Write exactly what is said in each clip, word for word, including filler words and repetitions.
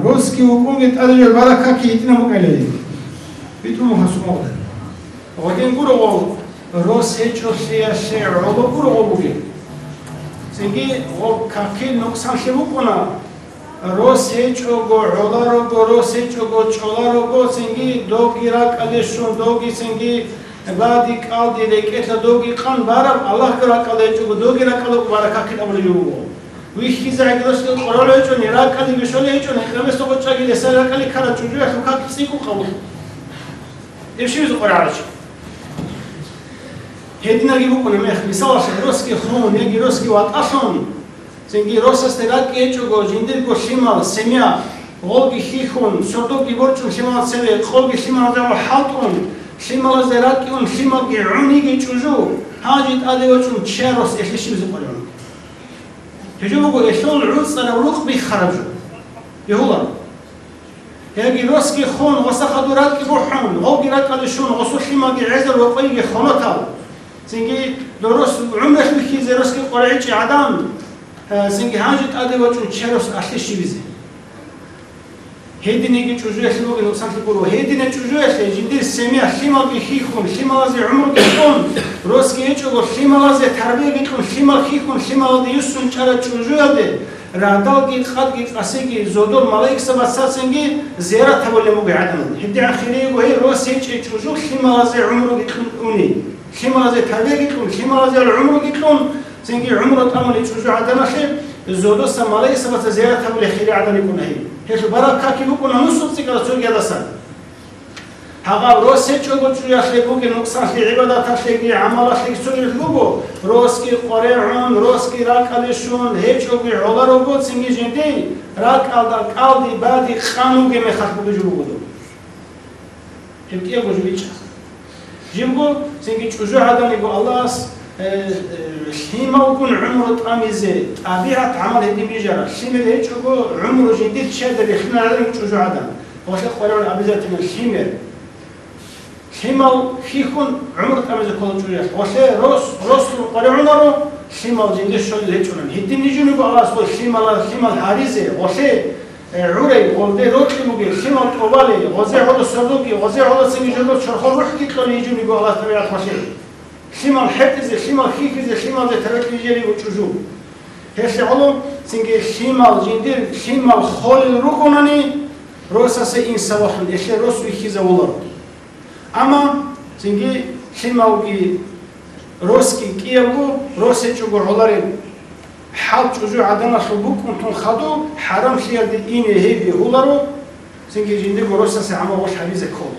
Росги вукӀунги тӀаде жо баракаки гьитӀинаб букӀалей. БитӀун муха сукъалда. Гъодин гуро гъов, рос гьечӀолъиялъе гӀоло гуро гъов бугеб. Цинги гъоб какил нукъсанлъи букӀуна, рос гьечӀого гӀоларого, рос гьечӀого чӀоларого, цинги довги ракӀалде щун, довги цинги бади-кӀалди рекӀелъа довги къан бараб, Аллагьги ракӀалде гьечӀого, довги ракӀалдаго баракаки абулеб жо буго. ВихьизегӀан росги къоролъи гьечӀони, ракӀалдеги щолей гьечӀони, къемесда гъочӀаги лесай ракӀалде ккараб чӀужуялъул как цӀикӀкӀун къабул. Гьеб щибизе къваригӀарав чи. Гьединаги букӀуна мех, мисалалъе, росги хун, яги росги ватӀалъун, цинги росасде ракӀ гьечӀого, жиндирго лъимал, семья, гъолги хьихьун, сордоги борчӀун лъимал цеве, къолги лъимал гъав хӀалтӀун, лъималазде ракӀ кьун, лъималги гӀун йиги чӀужу, гьанже тӀаде вачӀун чияр рос гьелъие щибизе къваригӀун. Гьеб жо буго гьелъул гӀуцӀараб рукъ биххараб жо. Бегьуларо. Яги росги хун, гъоса хадур ракӀги бухӀун, гъовги ракӀалде щун, гъосул лъималги гӀезар ва къойги хонотал. Цинги дорос гӀумрулъ вихьизе росги къваригӀинчӀи гӀадан, э, цинги гьанже тӀаде вачӀун чияр рос гьелъие щибизе. Гьединеги чӀужуялъе бугеб нукъсанлъи гуро. Гьединаб чӀужуялъе жиндир семья лъималги хьихьун, лъималазе гӀумруги кьун, росги гьечӀого лъималазе тарбияги кьун, лъимал хьихьун, лъималалде юссун чӀарал чӀужуялде радалги, къадги, къасиги, зодор малаикзабаца цинги зиярат гьабулеб буго гӀадамал. ГьебдигӀан хириего гьей рос гьечӀей чӀужу лъималазе гӀумруги кьун уни. Лъималазе тарбияги кьун, лъималазе гӀумруги кьун, цинги гӀумру тӀамулей чӀужугӀаданалъе зодоса малаикзабаца зиярат гьабулей хири гӀадан йикӀуна гьей. Гьелъул баракаки букӀуна нусул цӀикӀкӀарал цогидасан. Гьаб рос гьечӀого чӀужуялъе бугеб нукъсанлъи гӀибадаталъеги гӀамалалъеги цогидалъ буго, росги къваригӀун, росги ракӀалде щун, гьечӀоги гӀоларого цинги жиндир ракӀалда кӀалди бади къан вугеб мехалъ бугеб жо буго доб. Гьеб кӀиябго жо бичӀчӀа. Жибго цинги чӀужугӀадан йиго Аллагьас, э, э, лъималгун гӀумру тӀамизе, тӀабигӀат гӀамал гьедин бижараб. Лъимер гьечӀого гӀумру жиндир чияда биххинарилан чӀужугӀадан. Гъолъе къваригӀун обязательно лъимер. Лъимал хьихьун гӀумру тӀамизе ккола чӀужуялъ. Гъолъе рос, росулъ къваригӀунаро, лъимал жиндир щолел гьечӀунан. Гьедин нижин йиго Аллагьас гъой лъимала-, лъимал гьаризе, гъолъе Э, гӀурай, гъолде рокьи бугеб, лъимал тӀобалей, гъозе гӀоло сордоги, гъозе гӀоло цинги жодор чорхол рухӀги кьолей жуниго Аллагьас тӀабигӀат хвалъе. Лъимал хӀетӀизе, лъимал хьихьизе, лъималде тарбият бижараб чӀужу. Гьелъие гӀоло цинги лъимал жиндир, лъимал холел ругонани, росасе инсавалъун, гьелъие рос вихьизавуларо. Амма цинги лъималги росги кӀиябго, рос гьечӀого гӀолареб хӀал чӀужугӀаданалъул букӀун тун хадуб, хӀарамлъиялде ине гьеб бегьуларо, цинги жиндирго росасе гӀамал гъолъ гьабизе ккола.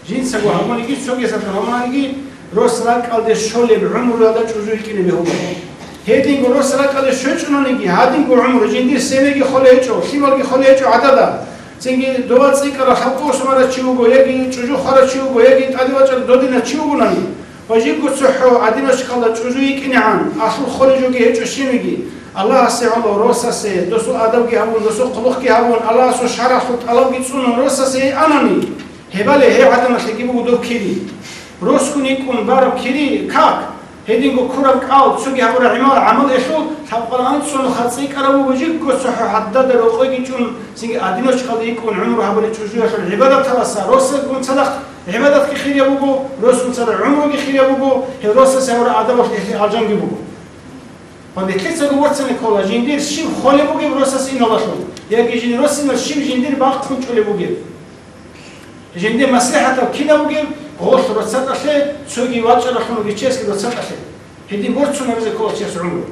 Жинцаго гьабуниги, цогидасан гьабунаниги, рос ракӀалде щолеб гӀумруялда чӀужу йикӀине бегьуларо. Гьединго рос ракӀалде щвечӀунаниги, гьадинго гӀумру, жиндир семьяги холей гьечӀо, лъималги холей гьечӀо гӀадада. Цинги дова цӀикӀкӀарал хӀалтӀу осмарав чи вуго, яги чӀужу хварав чи вуго, яги тӀаде вачӀарав додинав чи вугонани, ва жибго цохӀо гӀадинав чкалда чӀужу йикӀинегӀан, ахлу холей жоги гьечӀо щибниги, Аллагьасе гӀоло росасе, досул адабги гьабун, досул хъулухъги гьабун, Аллагьасул шаргӀалъул тӀалабги цӀунун росасе гьей анани, гьебали гьей гӀаданалъеги буго доб кири. Росгун йикӀун бараб кири, как? Гьединго ккураб кӀал, цоги гьабураб гӀамал, гӀамал гьелъул лъабкъоялда анцӀго нуха цӀикӀкӀараб буго, жибго цохӀо гӀадада рокъойги чӀун, цинги гӀадинав чкалда йикӀун гӀумру гьабулей чӀужуялъул гӀибадаталдаса росулгун цадахъ гӀибадатги хирияб буго, росун цадахъ гӀумруги хирияб буго, гьев росасе гьабураб адабалъ гьелъие алжанги буго. Ва нилъецаго борцани ккола, жиндир щиб холеб бугеб росас иналдалъун, яги жин рос инал щиб жиндир бахъун чӀолеб бугеб. Жинде маслихӀатаб кинаб бугеб, гъолъ роцатӀалъе, цоги вачӀаралъун вичесги роцатӀалъе. Гьедин борцун гьабизе ккола чияс гӀумру.